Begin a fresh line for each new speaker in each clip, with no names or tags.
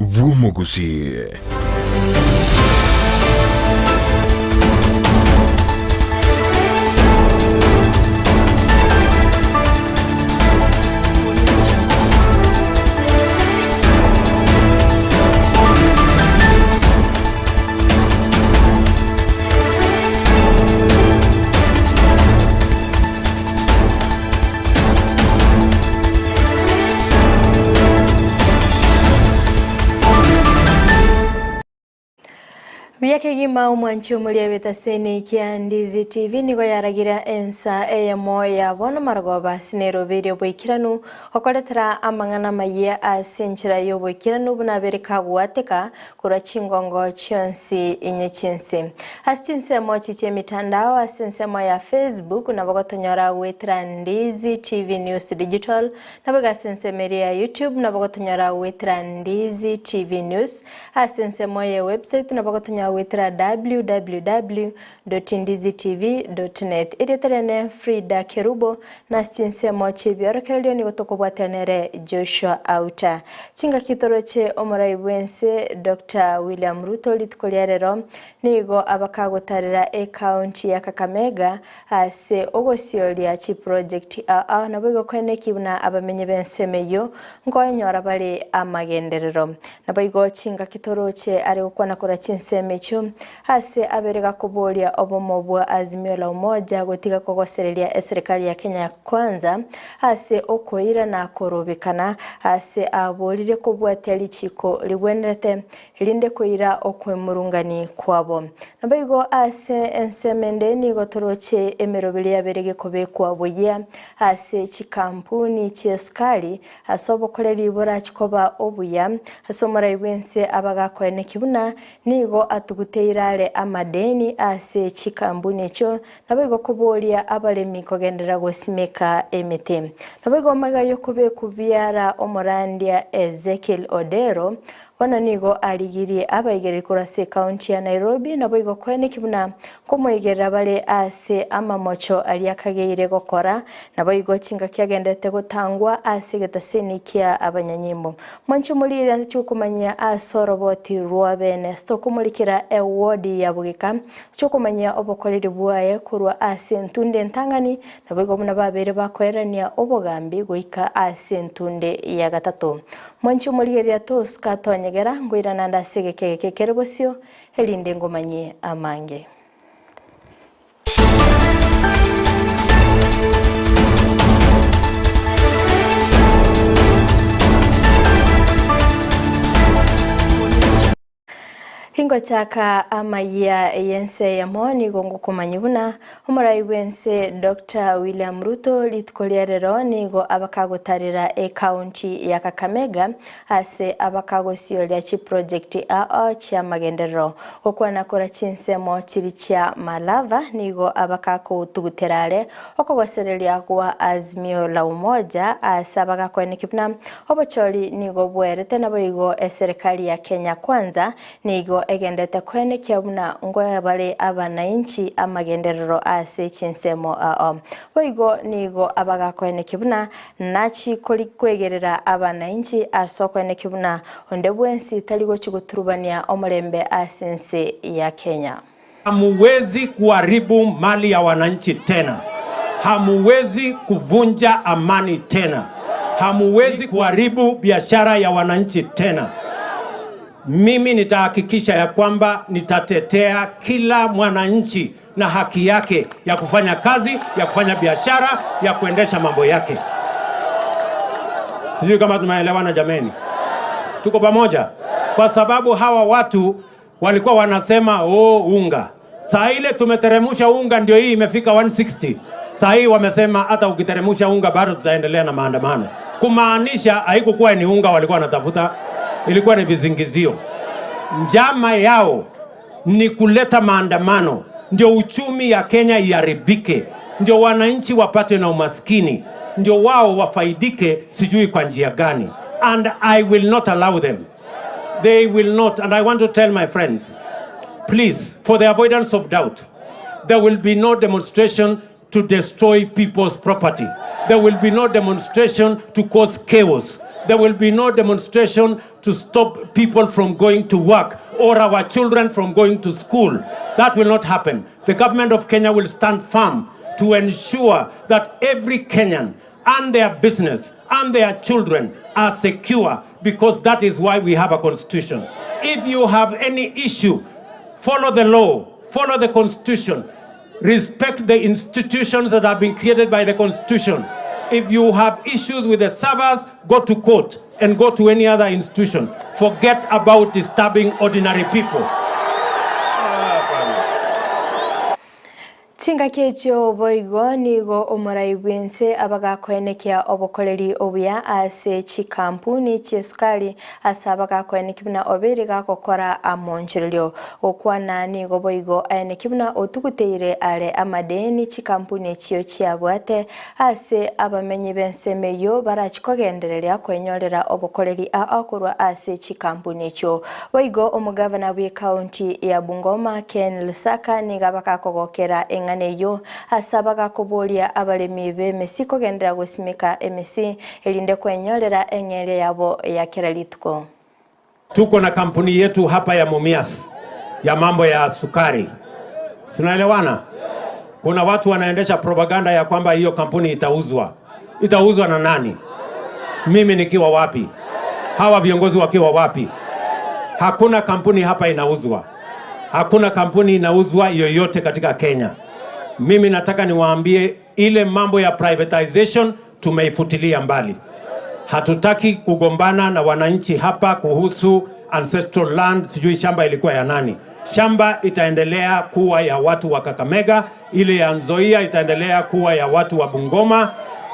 Bw'omogusii.
Buya kegima omwanchi omoria betaseni kia Ndizi TV nigo yaragira ensa eyemo ya bono marogoba ase Nairobi oboikiranu okoretera amang'ana mayia ase enchera ya oboikiranu buna abere kagwateka korwa chingongo chionsi inye chinse ase chinsemo chichia emitandao ase ensemo ya Facebook nabo gotonyora gwetera Ndizi TV News Digital, nabo ase ensemo eria ya YouTube nabo gotonyora gwetera Ndizi TV News, ase ensemo ya website nabo gotonyora gwetera www.ndizitv.net. Erieta Frida Kerubo na chinsemo chibiorokererio nigo tokobwatanere Joshua Auta. Chingaki toroche omorai bwense Dr. William Ruto rituko ria rero nigo abakagotarera e-county ya Kakamega ase ogosioria chi project aa nabo igokweneki buna abamenyi b'ensemo eyo nkoenyora bare amagenderero. Nabo igo chingaki toroche are gokwana kora chinsemo echio ase abere gakoboria obomo bwa Azimio la Umoja gotiga kogosereria eserikali ya Kenya Kwanza ase okoira na korobekana ase aborire kobwatia richiko ribwenerete rinde koira okwemurungani kwabo. Nabo igo ase ensemende nigo toroche emeroberi yabere gekobekwa buya ase chikampuni chiesukari ase obokoreri borachikoba obuya ase omorai bwense abagakoeneki buna nigo atuguteirare amadeni ase chikampuni echo nabo igo koboria abaremi kogendera gosimeka emete. Nabo igo magayo kobekubiara omorandia Ezekiel Odero bono nigo arigirie abaigeri korwa ase ekaunti ya Nairobi nabo igo kweneki buna komoigerera bare ase amamocho aria akageire gokora nabo igo chingaki agendete gotangwa ase egetaseni kia abanyanyimbo. Mwanche morire ase chiokomanya ase oroboti rwa bene tokomorikera ewodi ya bogeka chiokomanya obokoreri bwaye korwa ase entunde entang'ani nabo igo buna babere bakoerania obogambi goika ase entunde ya gatato. Mwanche omorigereria tosuka tonyegera ngoirana ase egeke kere bosio erinde ngomanye amange. Ingochaka amaya yense ya moni gongo kumanyi buna omorai bwense Dr. William Ruto rituko ria rero nigo abakagotarera e-county ya Kakamega ase abakagosioria chi project aa chia magenderero okwana kora chinsemo chiri chia Malava nigo abakakotuguterare okogosereria kwa Azimio la Umoja ase abakakweneki buna obochori nigo bwerete nabo igo eserikali ya Kenya Kwanza nigo egendete kwenekia buna ngoya bare abananchi amagenderero ase chinsemo aa. Boigo nigo abagakweneki buna nachi kori kwegerera abananchi ase okweneki buna onde bwensi tari gochi goturubania omorembe ase ense ya Kenya.
Hamuwezi kuharibu mali ya wananchi tena. Hamuwezi kuvunja amani tena. Hamuwezi kuharibu biashara ya wananchi tena. Mimi nitahakikisha ya kwamba nitatetea kila mwananchi na haki yake ya kufanya kazi, ya kufanya biashara, ya kuendesha mambo yake. Sijui kama tunaelewana jameni. Tuko pamoja? Kwa sababu hawa watu walikuwa wanasema oh, unga. Saa ile tumeteremusha unga ndio hii imefika 160. Saa hii wamesema hata ukiteremusha unga bado tutaendelea na maandamano. Kumaanisha haikukuwa ni unga walikuwa wanatafuta, ilikuwa ni vizingizio. Njama yao ni kuleta maandamano ndio uchumi ya Kenya iharibike, ndio wananchi wapate na umaskini, ndio wao wafaidike sijui kwa njia gani. And I will not allow them. They will not. And I want to tell my friends, please, for the avoidance of doubt, there will be no demonstration to destroy people's property. There will be no demonstration to cause chaos. There will be no demonstration to stop people from going to work or our children from going to school. That will not happen. The government of Kenya will stand firm to ensure that every Kenyan and their business and their children are secure, because that is why we have a constitution. If you have any issue, follow the law, follow the constitution, respect the institutions that have been created by the constitution. If you have issues with the servers, go to court and go to any other institution. Forget about disturbing ordinary people.
Chingaki echio boigo nigo omorai bwense abagakoenekia obokoreri obuya ase chikampuni chiesukari ase abagakoenekia buna obere gakokora amonchererio okwana nigo boigo aenekia buna otuguteire are amadeni chikampuni echio chiabwate ase abamenyi b'ensemeyo barachikogendereria kwenyorera obokoreri akorwa ase chikampuni echio. Boigo omugavana bwe county ya Bungoma Ken Lusaka nigo abakakogokera eng'aneyo asabaga kuboria abalemi b'emesi kogendera gosimika emesi elinde kwenyorera eng'eria yabo ya kera lituko.
Tuko na kampuni yetu hapa ya Mumias ya mambo ya sukari. Tunaelewana? Kuna watu wanaendesha propaganda ya kwamba hiyo kampuni itauzwa. Itauzwa na nani? Mimi nikiwa wapi? Hawa viongozi wakiwa wapi? Hakuna kampuni hapa inauzwa. Hakuna kampuni inauzwa yoyote katika Kenya. Mimi nataka niwaambie ile mambo ya privatization tumeifutilia mbali. Hatutaki kugombana na wananchi hapa kuhusu ancestral land, sijui shamba ilikuwa ya nani. Shamba itaendelea kuwa ya watu wa Kakamega, ile ya Nzoia itaendelea kuwa ya watu wa Bungoma.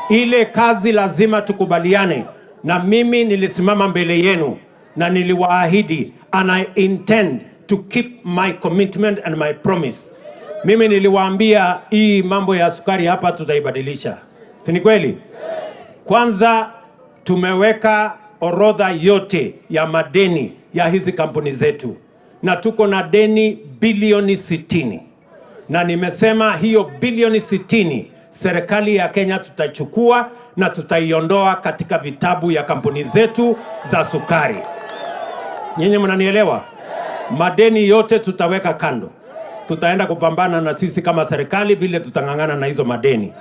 Ile kazi lazima tukubaliane. Na mimi nilisimama mbele yenu na niliwaahidi, and I intend to keep my commitment and my promise. Mimi niliwaambia hii mambo ya sukari hapa tutaibadilisha. Si ni kweli? Kwanza tumeweka orodha yote ya madeni ya hizi kampuni zetu. Na tuko na deni bilioni 60. Na nimesema hiyo bilioni 60 serikali ya Kenya tutachukua na tutaiondoa katika vitabu ya kampuni zetu za sukari. Nyinyi mnanielewa? Madeni yote tutaweka kando. Tutaenda kupambana na sisi kama serikali vile tutang'ang'ana na hizo madeni.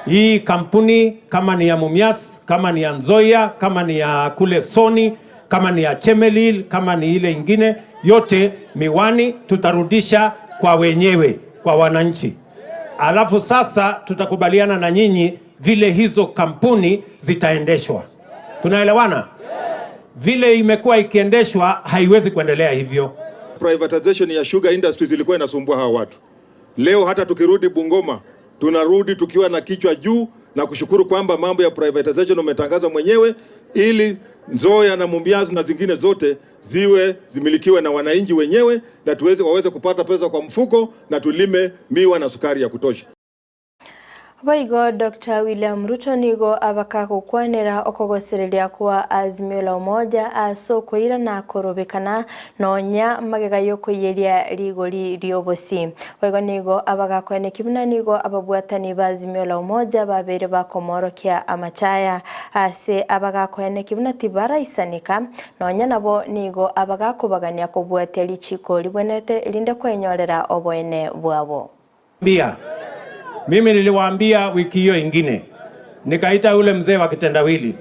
Hii kampuni kama ni ya Mumias, kama ni ya Nzoia, kama ni ya kule Sony, kama ni ya Chemelil, kama ni ile ingine, yote miwani tutarudisha kwa wenyewe, kwa wananchi. Alafu sasa tutakubaliana na nyinyi vile hizo kampuni zitaendeshwa. Tunaelewana? Vile imekuwa ikiendeshwa haiwezi kuendelea hivyo.
Privatization ya sugar industries ilikuwa inasumbua hawa watu. Leo hata tukirudi Bungoma, tunarudi tukiwa na kichwa juu na kushukuru kwamba mambo ya privatization umetangaza mwenyewe, ili Nzoia na Mumias na zingine zote ziwe zimilikiwe na wananchi wenyewe, na waweze kupata pesa kwa mfuko na tulime miwa na sukari ya kutosha.
Boigo Dr. William Ruto nigo abakagukwanera okogosereria kwa Azimio la Umoja aso koira na korobekana nonya magega yokoyeria rigori riobosi. Boigo nigo abagakwane kibuna nigo ababwatani ba Azimio la Umoja babere bakomorokia amachaya ase abagakwane kibuna tibaraisanika nonya nabo nigo abagakobagania kobwatia richiko libwenete linde kwenyorera oboene bwabo.
Bia. Mimi niliwaambia wiki hiyo ingine, nikaita yule mzee wa kitendawili,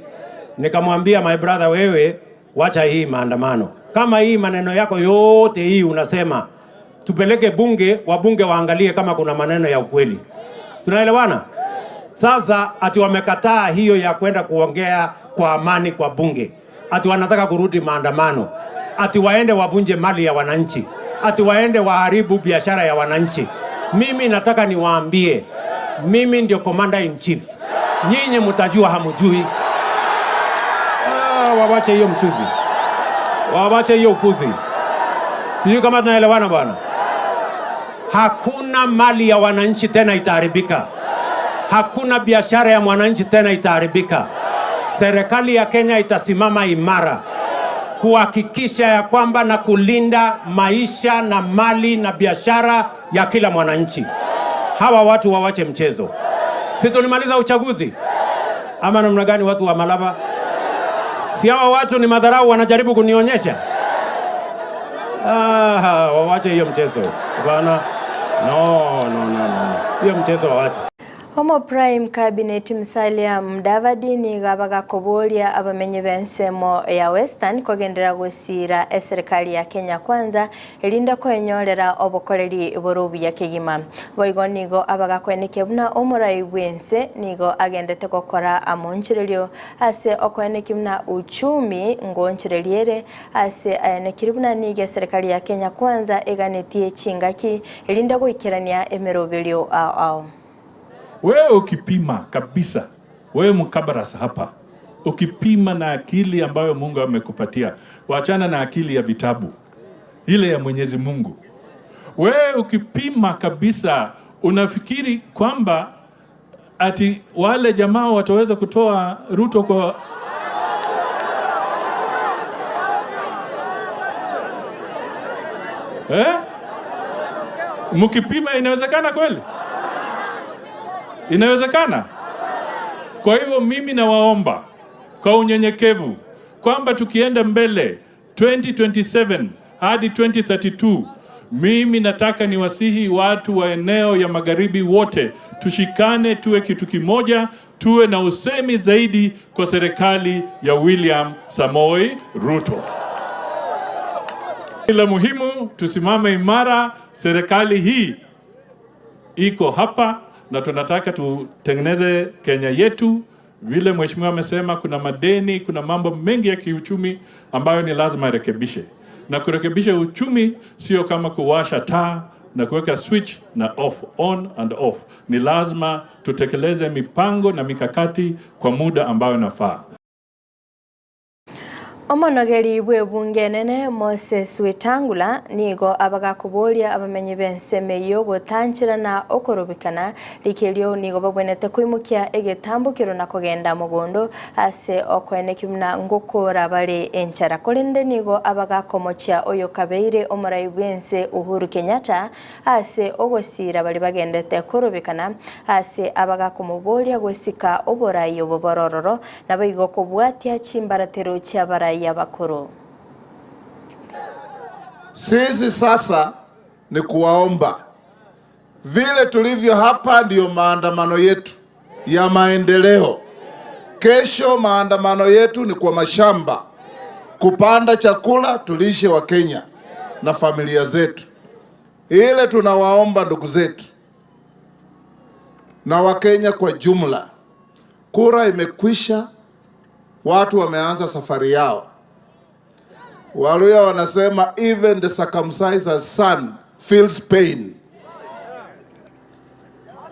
nikamwambia my brother, wewe wacha hii maandamano. Kama hii maneno yako yote hii unasema, tupeleke bunge, wabunge waangalie kama kuna maneno ya ukweli. Tunaelewana? Sasa ati wamekataa hiyo ya kwenda kuongea kwa amani kwa bunge. Ati wanataka kurudi maandamano. Ati waende wavunje mali ya wananchi. Ati waende waharibu biashara ya wananchi. Mimi nataka niwaambie, mimi ndio commander in chief. Nyinyi mtajua hamujui. Wawache hiyo mchuzi. Wawache hiyo upuzi. Sijui kama tunaelewana bwana. Hakuna mali ya wananchi tena itaharibika. Hakuna biashara ya mwananchi tena itaharibika. Serikali ya Kenya itasimama imara kuhakikisha ya kwamba na kulinda maisha na mali na biashara ya kila mwananchi. Hawa watu wawache mchezo. Si tulimaliza uchaguzi? Ama namna gani watu wa Malava? Si hawa watu ni madharau wanajaribu kunionyesha? Ah, wawache hiyo mchezo. Bana. No, no, no, no. Hiyo mchezo wawache.
Homo Prime Cabinet Musalia Mudavadi nigo bagakoboria abamenyi b'ensemo ya Western kogendera gusira eserikali ya Kenya Kwanza elinda kwenyorera obokoreri borubi kegima. Boigo nigo abagakweneke buna omorai bwense nigo agendete gokora amonchererio ase okweneki buna uchumi ngonchereriere ase ayanekiri buna nigo eserikali ya Kenya Kwanza eganetie chingaki elinda goikerania emeroberio ao.
Wewe ukipima kabisa, wewe mkabarasa hapa, ukipima na akili ambayo Mungu amekupatia, wachana na akili ya vitabu, ile ya Mwenyezi Mungu. Wewe ukipima kabisa, unafikiri kwamba ati wale jamaa wataweza kutoa Ruto kwa Mkipima inawezekana kweli? Inawezekana? Kwa hivyo mimi nawaomba kwa unyenyekevu kwamba tukienda mbele 2027 hadi 2032, mimi nataka niwasihi watu wa eneo ya magharibi wote tushikane, tuwe kitu kimoja, tuwe na usemi zaidi kwa serikali ya William Samoei Ruto. La muhimu tusimame imara, serikali hii iko hapa na tunataka tutengeneze Kenya yetu. Vile mheshimiwa amesema, kuna madeni, kuna mambo mengi ya kiuchumi ambayo ni lazima irekebishe. Na kurekebisha uchumi sio kama kuwasha taa na kuweka switch na off, on and off. Ni lazima tutekeleze mipango na mikakati kwa muda ambayo inafaa.
Omonogeri bw'ebunge nene Moses Wetangula nigo abagakuboria abamenyi b'enseme yo gotanchirana okorobikana likelio nigo babwenete kwimukia egetambukiro na kogenda mugondo ase okweneki muna ngokora bale enchara kolende nigo abagakomochia oyo kabeire omorai bwense Uhuru Kenyatta ase ogosira bali bagendete korobikana ase abagakomoboria gosika oborai oboborororo nabo kobwatia chimbaratero chiabarai bakuru.
Sisi sasa ni kuwaomba, vile tulivyo hapa ndiyo maandamano yetu ya maendeleo. Kesho maandamano yetu ni kwa mashamba, kupanda chakula tulishe wa Kenya na familia zetu. Ile tunawaomba ndugu zetu na Wakenya kwa jumla, kura imekwisha, watu wameanza safari yao. Waluya wanasema even the circumcised son feels pain.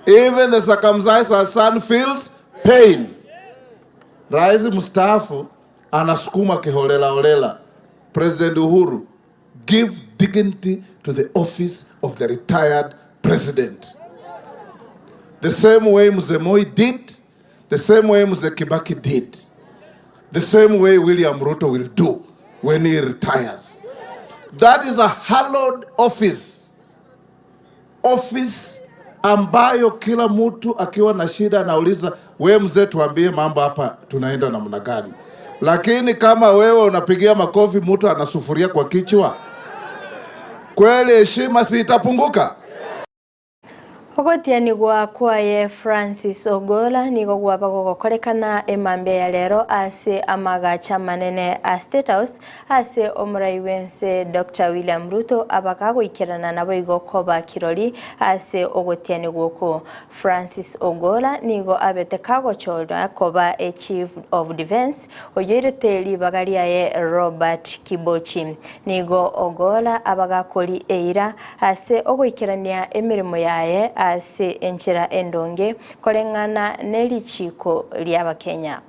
Even the circumcised son feels pain. Rais mstaafu anasukuma kiholela holela. President Uhuru, give dignity to the office of the retired president. The same way Mzee Moi did, the same way Mzee Kibaki did, the same way William Ruto will do when he retires. That is a hallowed office. Office ambayo kila mtu akiwa na shida anauliza, we mzee tuambie mambo hapa tunaenda namna gani. Lakini kama wewe unapigia makofi mtu anasufuria kwa kichwa, kweli heshima si itapunguka?
Ogotiani gwa kwaye Francis Ogola nigo gwaba gogokorekana emambe ya lero ase amagacha manene a State House ase omorai wense Dr. William Ruto abakagoikerana nabo igo koba kirori ase ogotiani gwoko. Francis Ogola nigo abete kagochorwa koba a Chief of Defense oyerete libaga riaye Robert Kibochi. Nigo Ogola abagakori eira ase ogoikerania emirimo yaye ase enchera endonge kolengana nelichiko lya Kenya.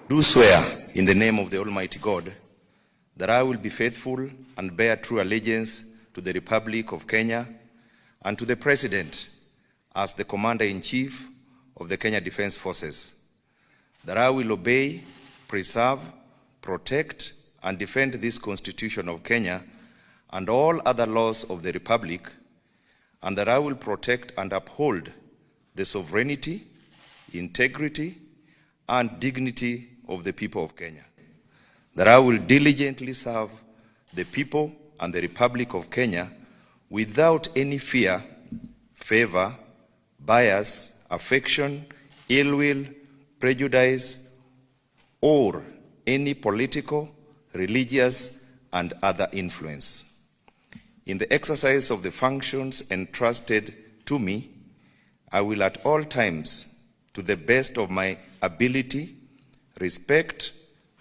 Do swear in the name of the Almighty God that I will be faithful and bear true allegiance to the Republic of Kenya and to the President as the Commander-in-Chief of the Kenya Defence Forces, that I will obey, preserve, protect, and defend this Constitution of Kenya and all other laws of the Republic, and that I will protect and uphold the sovereignty, integrity, and dignity of the people of Kenya. that I will diligently serve the people and the Republic of Kenya without any fear, favor, bias, affection, ill will, prejudice, or any political, religious, and other influence. In the exercise of the functions entrusted to me, I will at all times, to the best of my ability, respect,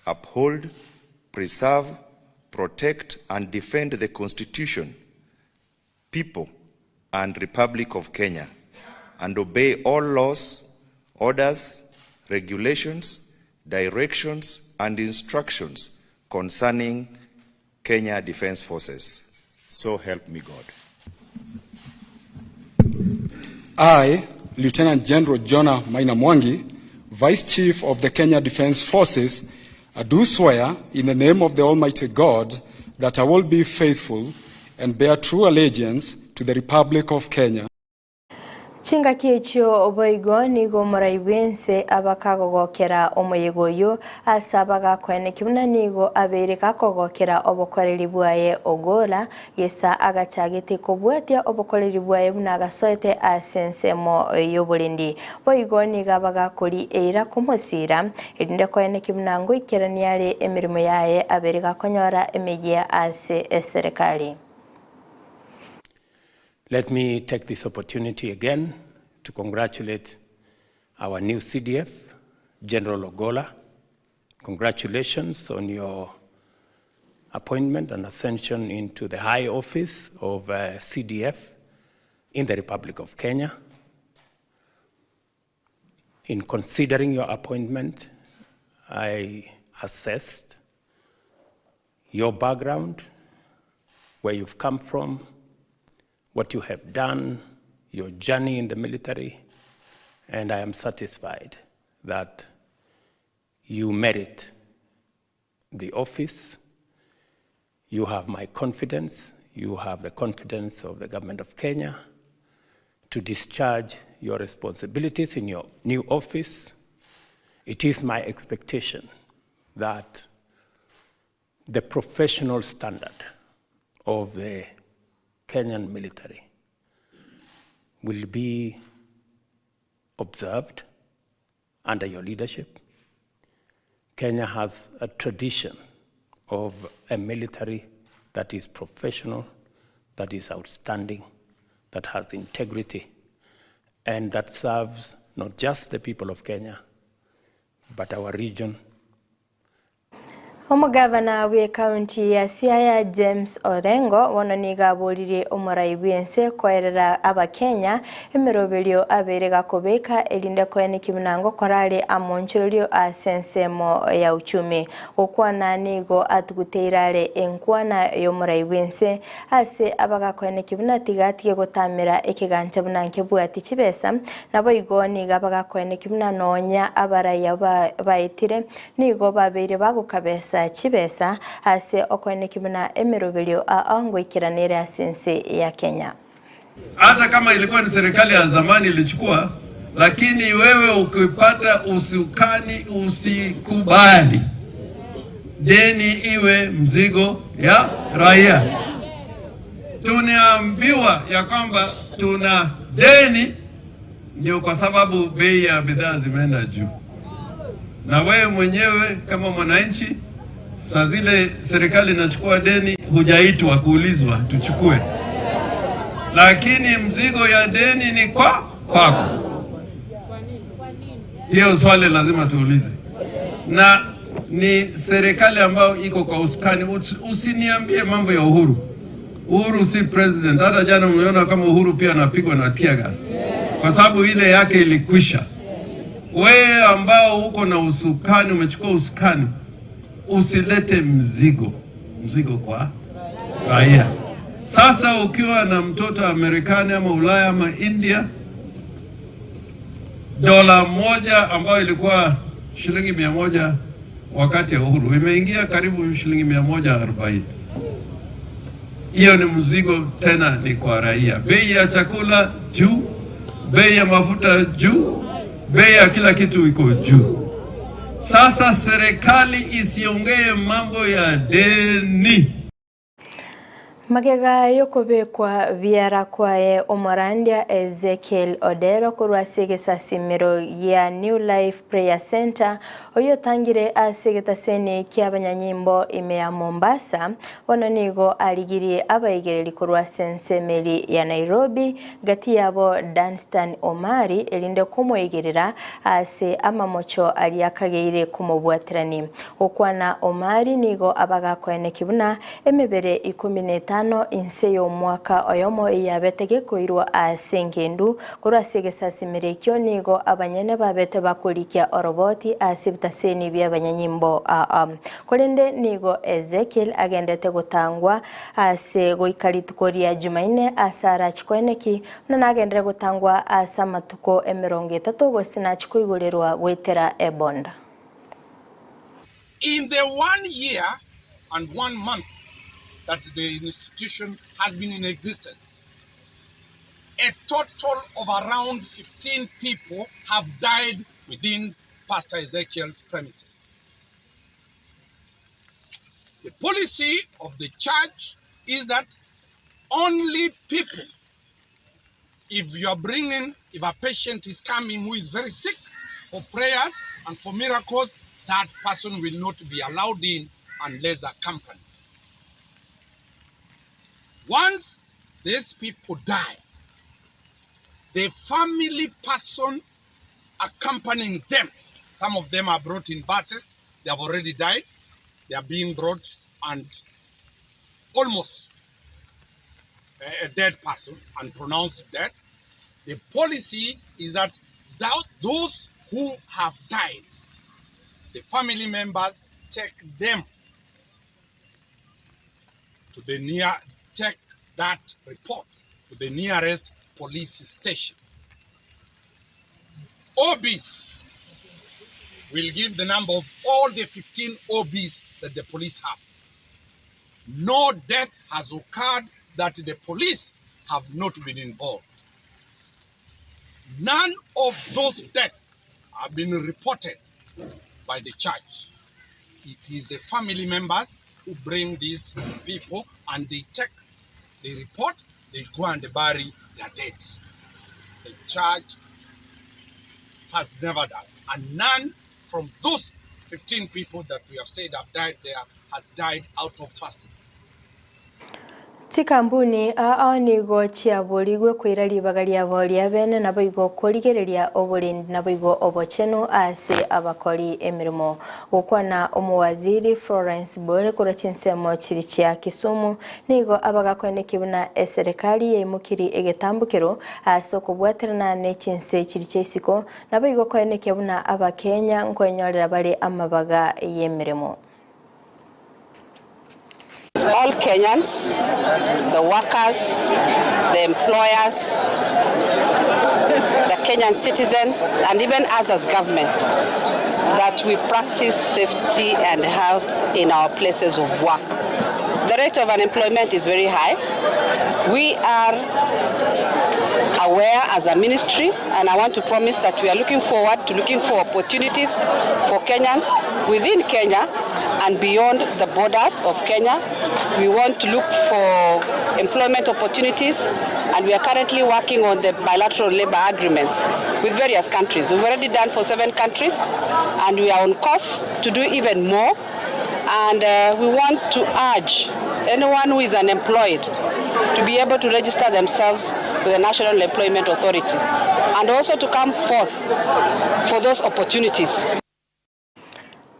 uphold, preserve, protect, and defend the Constitution, people, and Republic of Kenya, and obey all laws, orders, regulations, directions, and instructions concerning Kenya Defence Forces. So help me God.
I, Lieutenant General Jonah Maina Mwangi, Vice Chief of the Kenya Defence Forces, I do swear in the name of the Almighty God that I will be faithful and bear true allegiance to the Republic of Kenya.
Chingaki echio oboigo nigo omorai bwense abakagogokera omoyego oyo ase abagakoeneki buna nigo abeire gakogokera obokoreri bwaye Ogolla gesa agachagete kobwatia obokoreri bwaye buna agasoete ase ensemo y'oborendi. Boigo nigo abagakori eira komosira erinde koeneki buna ngoikerania are emirimo yaye abeire gakonyora emeyia ase eserikali.
Let me take this opportunity again to congratulate our new CDF, General Ogolla. Congratulations on your appointment and ascension into the high office of CDF in the Republic of Kenya. In considering your appointment, I assessed your background, where you've come from, what you have done, your journey in the military, and I am satisfied that you merit the office. You have my confidence, you have the confidence of the government of Kenya to discharge your responsibilities in your new office. It is my expectation that the professional standard of the Kenyan military will be observed under your leadership. Kenya has a tradition of a military that is professional, that is outstanding, that has integrity, and that serves not just the people of Kenya, but our region.
Omugavana we county ya Siaya James Orengo wononiga aborire omorai bwense koerera abakenya emiroberio abere gakobeka erinde koeneki bunango korare amonchorio asensemo ya uchumi gokwana nigo atuguteirare enkwana yomorai bwense ase abagakoeneki bunatigatige gotamira ekigancha bunanke bwati chibesa nabo igo niga abagakoeneki bunanonya abaraya baetire nigo babere bagokabesa chibesa ase okoeneki buna emiroberio aongo ikiranere asense ya Kenya.
Hata kama ilikuwa ni serikali ya zamani ilichukua, lakini wewe ukipata usukani usikubali deni iwe mzigo ya raia. Tunaambiwa ya kwamba tuna deni ndio kwa sababu bei ya bidhaa zimeenda juu, na wewe mwenyewe kama mwananchi saa zile serikali inachukua deni hujaitwa kuulizwa tuchukue, lakini mzigo ya deni ni kwa kwako. Hiyo swali lazima tuulize, na ni serikali ambayo iko kwa usukani. Usiniambie mambo ya Uhuru. Uhuru si president. Hata jana mliona kama Uhuru pia anapigwa na tear gas kwa sababu ile yake ilikwisha. Wewe ambao uko na usukani, umechukua usukani, usilete mzigo kwa raia. Sasa ukiwa na mtoto Amerikani ama Ulaya ama India, $1 ambayo ilikuwa shilingi 100 wakati ya Uhuru imeingia karibu shilingi 140. Hiyo ni mzigo tena ni kwa raia. Bei ya chakula juu, bei ya mafuta juu, bei ya kila kitu iko juu. Sasa serikali isiongee mambo ya deni.
Magega yokobekwa biara kwaye omorandia Ezekiel Odero korwa ase egesasimero ya New Life Prayer Center oyo tangire ase egetaseni kia abanyanyimbo ime ya Mombasa bono nigo arigirie abaigereri korwa ase ensemeri ya Nairobi gati yabo Danstan Omari erinde komoigerera ase amamocho ariakageire komobwaterani okwana Omari nigo abagakoeneki buna emebere 15 inse y'omwaka oyomo eyabete koirwa ase engendu korwa ase egesasimero ekio nigo abanyene babete bakorikia oroboti ase ebitaseni bia abanyanyimbo korende nigo Ezekiel agendete gotangwa ase goika rituko ria Jumaine ase arachikoeneki buna nagendere gotangwa ase amatuko 30 gose nachikoigorerwa goetera ebonda.
In the 1 year and 1 month that the institution has been in existence, a total of around 15 people have died within Pastor Ezekiel's premises. The policy of the church is that only people, if a patient is coming who is very sick for prayers and for miracles, that person will not be allowed in unless accompanied. Once these people die, the family person accompanying them, some of them are brought in buses, they have already died, they are being brought and almost a dead person and pronounced dead. The policy is that those who have died, the family members take them to the near, take that report to the nearest police station. OBs will give the number of all the 15 OBs that the police have. No death has occurred that the police have not been involved. None of those deaths have been reported by the church. It is the family members who bring these people and they take the report, they go and bury their dead. The church has never died. And none from those 15 people that we have said have died there has died out of fasting.
Chikambuni aa nigo chiaborigwe kwira ribaga riabo ria bene nabo igo korigereria oborindi nabo igo obochenu ase abakori emirimo gokwana omuwaziri Florence Bore kora chinsemo chiri chia Kisumu nigo abagakweneki buna eserikali yeimukiri egetambukero ase okobwaterana ne chinse chiri chia nabo igo kweneki buna abakenya nkwenyorera bari amabaga y'emirimo.
All Kenyans, the workers, the employers, the Kenyan citizens, and even us as government, that we practice safety and health in our places of work. The rate of unemployment is very high. We are aware as a ministry, and I want to promise that we are looking forward to looking for opportunities for Kenyans within Kenya and beyond the borders of Kenya. We want to look for employment opportunities, and we are currently working on the bilateral labor agreements with various countries. We've already done for 7 countries, and we are on course to do even more. And we want to urge anyone who is unemployed to be able to register themselves with the National Employment Authority and also to come forth for those opportunities.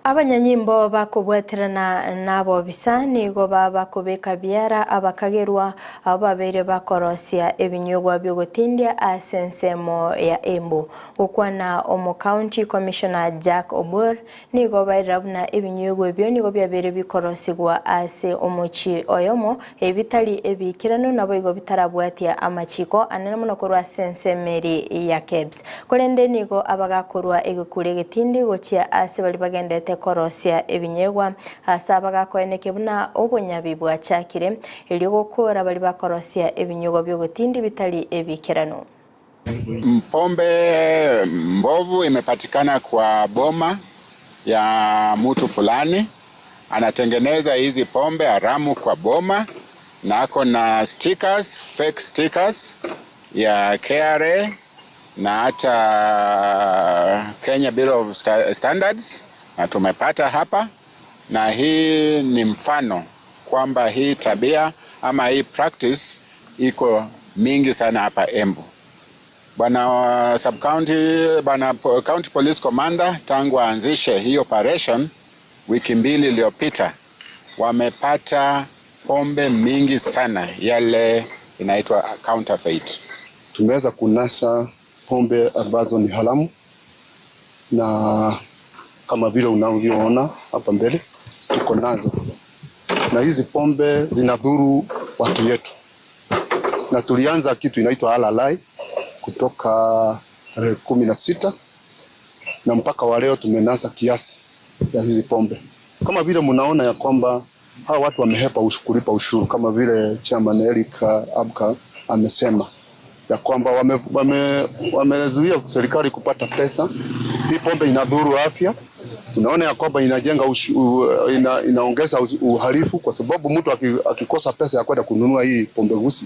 Abanyanyimbo bakobweterana nabo bisani go babakobeka biara abakagerwa ababere bakorosia ebinyogwa byogotindia asensemo ya Embu gokwana omo County Commissioner Jack Obor nigo bairabuna ebinyogwa ebyo nigo byabere bikorosigwa ase omochi oyomo ebitali ebikirano nabo igo bitarabwatia amachiko anene muno korwa sensemeri ya KEBS korende nigo abagakorwa egekure getindi gochia ase bali bagendete korosia ebinyegwa asa bagakoeneke buna obonyabi bwachakire elyo gokora bali bakorosia ebinyegwa byogotindi bitali ebikirano.
Pombe mbovu imepatikana kwa boma ya mtu fulani anatengeneza hizi pombe haramu kwa boma na ako na stickers, fake stickers ya KRA na hata Kenya Bureau of Standards, na tumepata hapa, na hii ni mfano kwamba hii tabia ama hii practice iko mingi sana hapa Embu. Bwana sub county, bwana county police commander tangu aanzishe hii operation wiki 2 iliyopita, wamepata pombe mingi sana, yale inaitwa counterfeit.
Tumeweza kunasa pombe ambazo ni haramu, na kama vile unavyoona hapa mbele tuko nazo, na hizi pombe zinadhuru watu wetu. Na tulianza kitu inaitwa Alalai kutoka tarehe 16 na mpaka wa leo tumenasa kiasi ya hizi pombe. Kama vile mnaona ya kwamba hawa watu wamehepa kulipa ushuru, kama vile Chairman Eric Abka amesema ya kwamba wamezuia serikali kupata pesa. Hii pombe inadhuru afya. Tunaona ya kwamba inajenga inaongeza uhalifu, kwa sababu mtu akikosa pesa ya kwenda kununua hii pombe gusi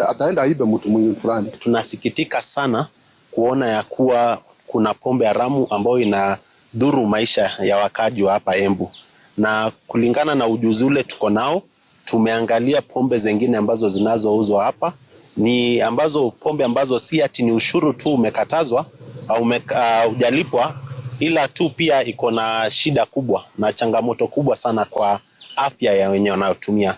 ataenda aibe mtu mwingine fulani.
Tunasikitika sana kuona ya kuwa kuna pombe haramu ambayo inadhuru maisha ya wakaji wa hapa Embu. Na kulingana na ujuzi ule tuko nao, tumeangalia pombe zingine ambazo zinazouzwa hapa ni ambazo pombe ambazo si ati ni ushuru tu umekatazwa au hujalipwa, ila tu pia iko na shida kubwa na changamoto kubwa sana kwa afya ya wenye wanaotumia.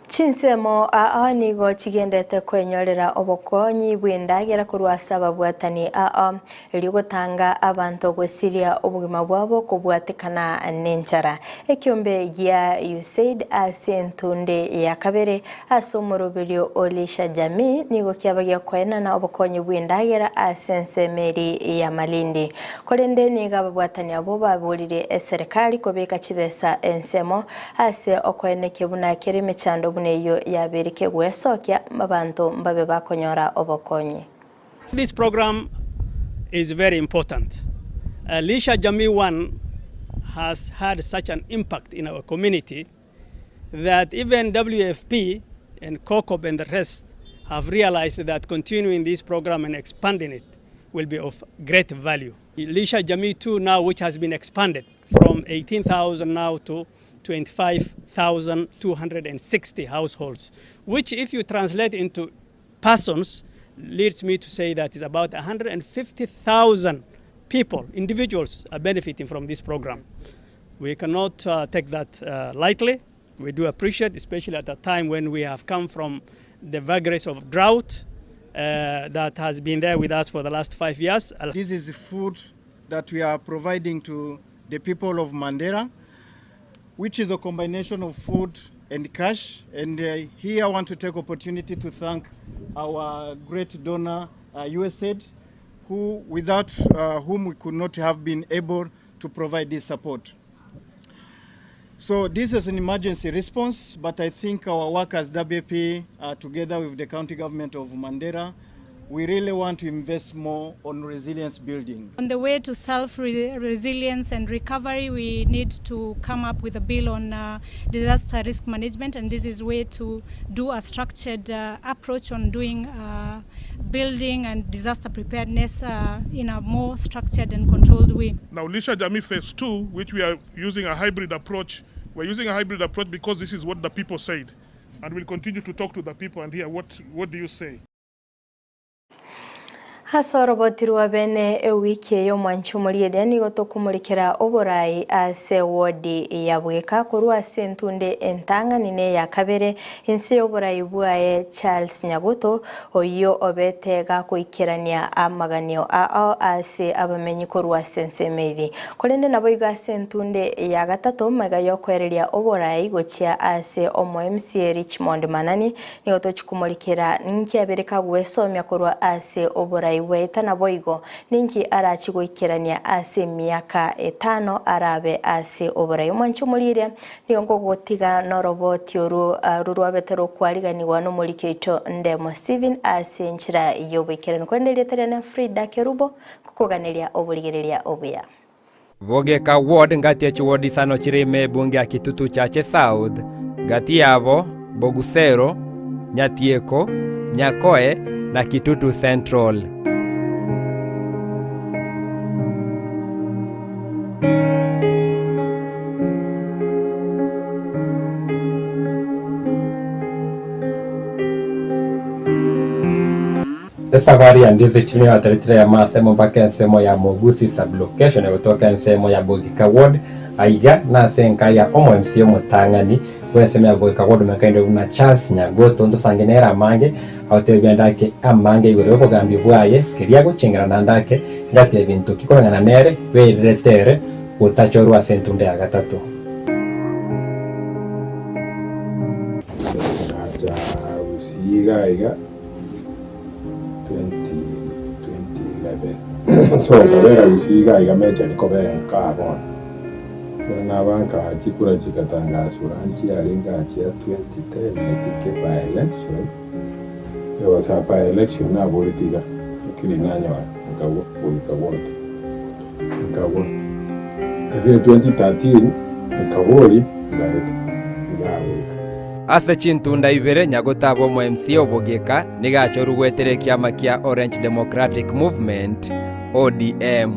Chinsemo aa nigo chigendete kwenyorera obokonyi bw'endagera korwa ase ababwatani aa erigotanga abanto gwesiria obogima bwabo kobwatekana n'enchara. Ekiombe gia USAID ase entunde ya kabere ase omoroberio olisha jamii nigo kiabagia koenana obokonyi bw'endagera ase ensemeri ya Malindi. Korende nigo ababwatani abo baburire eserikali kobeka chibesa ensemo ase okoeneke buna kere emechando buneyo yabereke gwesokia mabanto mbabe bakonyora obokonyi.
This program is very important. Lisha Jamii 1 has had such an impact in our community that even WFP and COCOB and the rest have realized that continuing this program and expanding it will be of great value. Lisha Jamii 2 now, which has been expanded from 18,000 now to 25,260 households, which if you translate into persons, leads me to say that is about 150,000 people, individuals, are benefiting from this program. We cannot take that lightly. We do appreciate, especially at a time when we have come from the vagaries of drought that has been there with us for the last 5 years.
This is food that we are providing to the people of Mandera, which is a combination of food and cash. And here I want to take opportunity to thank our great donor, USAID, who without whom we could not have been able to provide this support. So this is an emergency response, but I think our work as WP, together with the county government of Mandera, we really want to invest more on resilience building.
On the way to self-resilience and recovery, we need to come up with a bill on disaster risk management, and this is way to do a structured approach on doing building and disaster preparedness in a more structured and controlled way.
Now, Lisha Jamii Phase 2, which we are using a hybrid approach, we're using a hybrid approach because this is what the people said, and we'll continue to talk to the people and hear what do you say.
Hasorobotirwa bene ewiki eyo mwanchumuriede nigo tokumurikira oborai ase wodi ya bweka korwa ase entunde entang'ani ya kabere ense oborai bwaye Charles Nyagoto oyo obete gakoikerania amaganio ao ase abamenyi korwa ase ensemeri korende nabo iga ase entunde ya gatato maiga yokwereria oborai gochia ase omo MCA Richmond Manani nigo tochikumurikira ninki abereka gwesomia korwa ase oborai weta na boigo ninki arachigoikerania ase miaka 5 arabe ase oborai mwanchumurire nigo ngogotiga noroboti oru rurwabetero kwariganiwa no murikeito Ndemo Steven ase nchira yoboikerano kwenderia terena Frida Kerubo kukuganeria oburigereria obuya.
Bogeka ward ngati ya chiwodi sano chirime bunge ya Kitutu Chache South, gati yabo Bogusero, Nyatieko, Nyakoe na Kitutu Central. Safari ya ndizi chini ya territory ya masemo mpaka ensemo ya Mogusi sublocation kutoka ensemo ya Bogeka ward aiga na senka ya omo MCA mutangani weseme ya Bogeka ward mekainde una Charles Nyagoto ndosangenera amange awatebya ndake amange igoro yobogambi bwaye kiria guchengera na ndake ngati ebintu kikorangana nere weretere utachorwa sentunde ya gatatu.
Acha usiga iga 2011 so kabera gusiga igamecha nikobera nkabona era nabanka chikura chikatangaswa anchi alinga achia 2010 I think by election there was a by election na politika lakini nanyo nkagwa nkagwa lakini 2013 nkaboli ngaheta ngawika.
Ase chintunda ibere nyagotabo mo MCA obogeka nigachoru kiama kia Orange Democratic Movement ODM.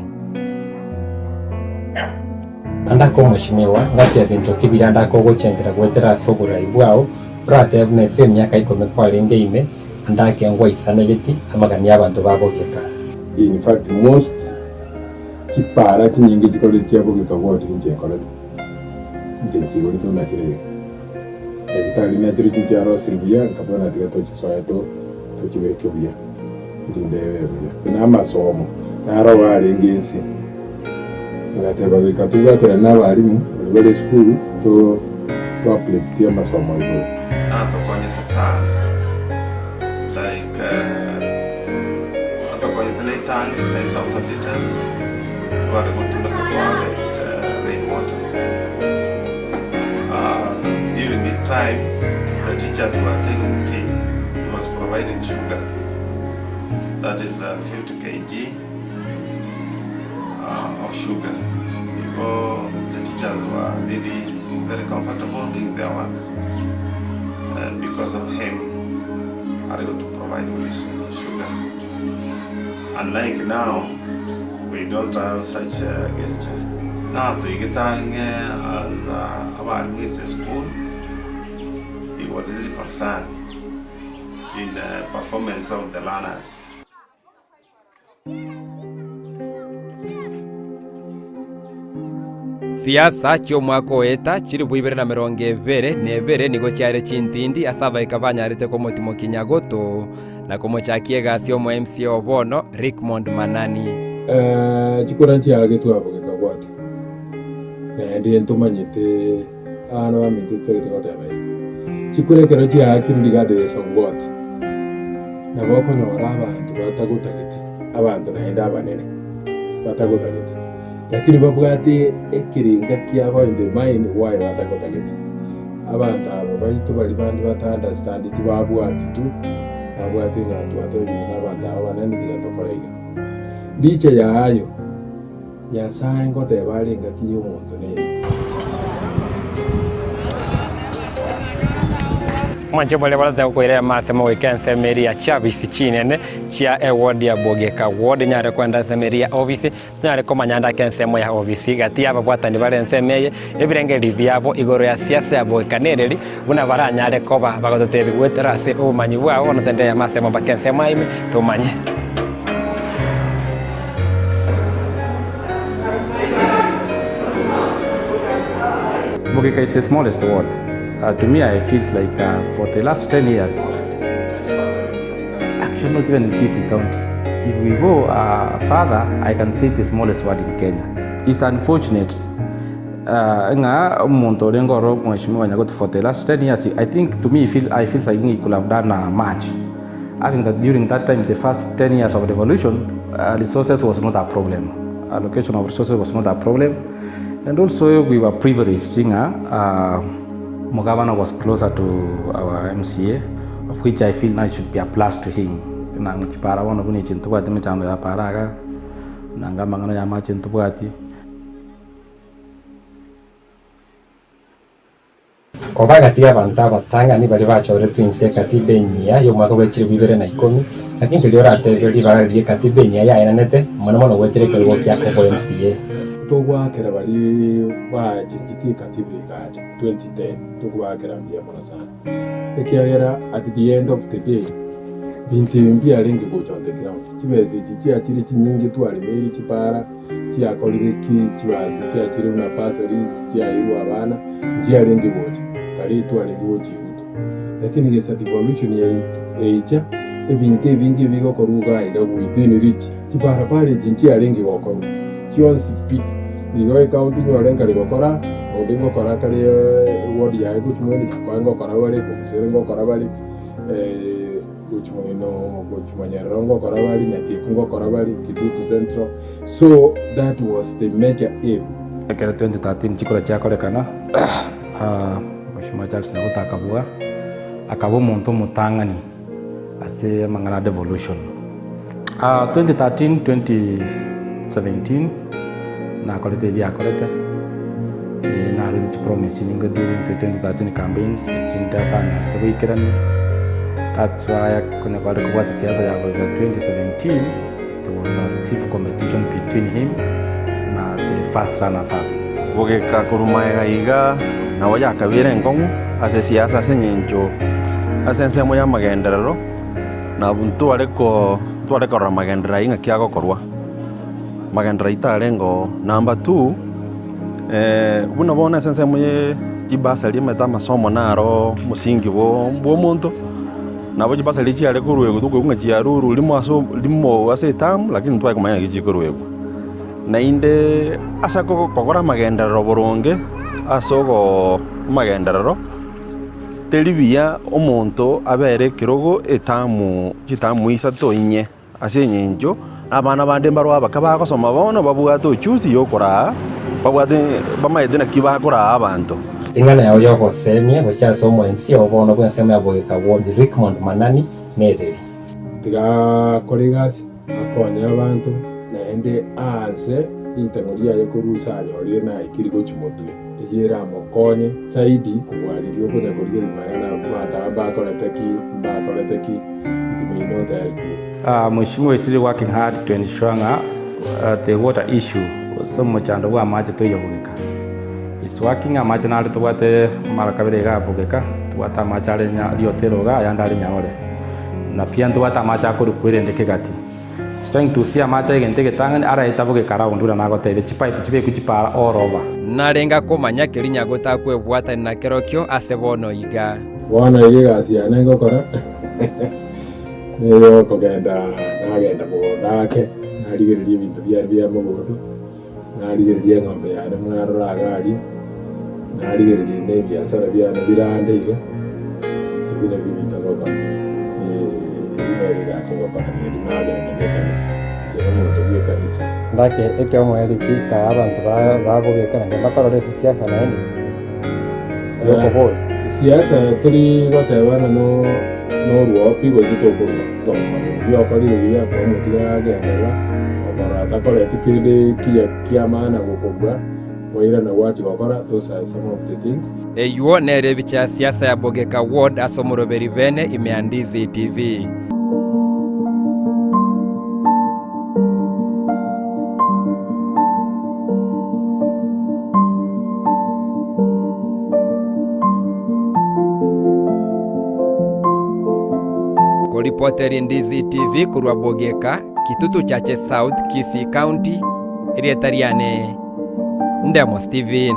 Andako mheshimiwa ngati ya bintu kibira andako gochengera gwetera sogora ibwao urate bune miaka ikome kwa lenge ime andake ngwa isanegeti amagani abantu babogeka.
In fact most chipara chinyingi chikole bogeka ward nje kole nje chikole to nachire Daktari na tiri kinti aro Silvia nkabona tika tochi soya to tochi weke buya ndinde buya na masomo na aro barengensi ngateba bikatuga tera n'abarimu bari school to uplift ya masomo ibo
atokonyete sana like atokonyete na tank 10,000 liters twari gutunda kwa harvest rainwater. During this time, the teachers were taking tea. He was providing sugar. That is 50 kg of sugar. People, the teachers were really very comfortable doing their work. And because of him, are able to provide with sugar. Unlike now, we don't have such a gesture. Now, to get as our school, he was really concerned in the performance of the learners.
Siasa chio mwaka oeta chiri bwibere na mirongo ebere na ebere nigo chiare chintindi ase abaika banyarete komotimoki Nyagoto na komochakia egasi omo MCA obono Rickmond Manani.
Chikura nchiage twabogeka gwatu naende ntumanyete ano bamitete goteba chikurekero chiakiru regardless of what nabo konyora abantu batagotageti abantu naende abanene batagotageti lakini babwate ekiringa kiabo in the mind why batagotageti abantu abo baitu bari bandi bata understand ti babwati tu babwati na twatebina abantu abo banene tigatokora ndiche yayo Nyasaye ngoteba aringa kiyo omonto nere.
Mwanche bole bala kuire masemo weekend semeria chabisi chinene chia award ya Bogeka ward nyare kwenda semeria office nyare komanyanda kensemo ya office gati ababwatani bare nsemeye ebirengeri byabo igoro ya siasa ya Bogeka nereri buna baranyare koba bagototebi gwetera se obumanyi bwabo onotende ya masemo bakensemo ime tumanye.
Bogeka is the smallest ward. To me, I feel like for the last 10 years, actually not even in Kisii County. If we go further, I can say the smallest ward in Kenya. It's unfortunate. For the last 10 years, I think to me, I feel like he could have done much. I think that during that time, the first 10 years of revolution, resources was not a problem. Allocation of resources was not a problem. And also we were privileged. Mugavana was closer to our MCA, of which I feel now should be a plus to him.
Koba gati y'abantu abatang'ani bari bachoretwe inse katiba enyia y'omwaka bwa 2010 lakini kiri oratebio ribaga ririe katiba enyia yaenanete mono mono gwetire ekerogo kia kobo MCA.
Togwakera bari bachenjetie katiba ekacha 2010 togwakera mbuya mono sana ekiagera at the end of the day bintu mbiarenge gocha on the ground chibesa echi chiachire chinyingi twaremeire chipara chiakorire ki chibasi chiachire buna bursaries chiairwe abana nchiarenge gocha kare twarenge gochigutu lakini gesa devolution eicha ebintu ebingi bigokorwa iga iga within reach chibarabara echi nchiarenge gokorwa chionsi pi igo ekaunti nyore nkari gokora onde ngokora kare ward yaye gochimwene chikoe ngokora bare kobusere ngokora bare gochimweno gochimanyerero ngokora bari Nyatieko ngokora bari Kitutu Central. So that was the major aim.
Ekere 2013 chikora chiakorekana Mheshimiwa Charles Nyaguta akabua akaba omonto omotang'ani ase amang'ana devolution. 2013 2017 nakorete ebiakorete narete chipromise ningo during the 2013 campaigns chintatanyarete goikerania. That's why konya kware kobwata siasa ya 2017 there was a chief competition between him na the first runners up.
Bogeka korumaega iga nabo yakabire enkong'u ase siasa ase eng'encho ase ensemo ya amagenderero nabo ntware korora magenderero aye ng'aki agokorwa magenderero aito arengo. Number 2 buna bono ase ensemo ye chibasari emete amasomo naro omosingi bwa omonto nabo chibasari chiare korwegwa tokoigwa ng'a chiarurwe rimo ase rimo ase etamu lakini ntware komanya naki chikorwegwa nainde ase kogora amagenderero boronge ase ogo amagenderero teri buya omonto abere ekerogo etamu chitamu isato inye ase eng'encho abana bande mbarwa baka bagosoma bono babwate ochusi yokoraa babwate bamaete naki bakoraa abanto.
Ing'ana yao yogosemia gochia ase omo MC obono bwa ensemo ya Bogeka Ward Rickmond Manani nereri
tiga kora egasi akonye abanto naende aanse ritang'o riaye korusa anyorire naikiri gochi motwe eyere amokonye zaidi kobwariria okonya korigereria magana abanto bakorete ki it may not help you.
Mheshimiwa is still working hard to ensure the water issue so mochando bwa amache toiyo Bogeka. Is working amache nare tobwate mara kabere iga Bogeka tobwate amache are riotero iga ayande are Nyaore na pia ntobwate amache akorwa kwerende kegati. Is trying to see amache egente getang'ani araeta Bogeka round buna nagotebia chipipe chibeku chipara all over.
Narenga komanya keri Nyaguta akwebwatani na kerokio ase bono iga.
Bono iga egasi yane ngokora niyo kogenda nagenda mogondo ake narigereria ebinto biare bia mogondo narigereria eng'ombe yane mwarora iga aria narigereria na ebiasara biane birande iga ebi nabio ebinto ngokora ebi nere egasi ngokora neri nagenda na ekanisa inche omonto bwa ekanisa.
Ndake ekiomoeriki ka abanto babogeka naende bakorora ase siasa naende yokobori
siasa tori gotebana no norwopi gose tokorwa biokorire buya omotiga agenderera okora atakoreti kende kiya kia maana gokobua wairana gwachi gokora those are some of the things.
Eyuo nere ebicha ya siasa ya Bogeka Ward ase omoroberi bene ime ya Ndizi TV. Koripoteri Ndizi TV kurwa Bogeka, Kitutu Chache South, Kisii County, Rietariane, Ndemo Steven.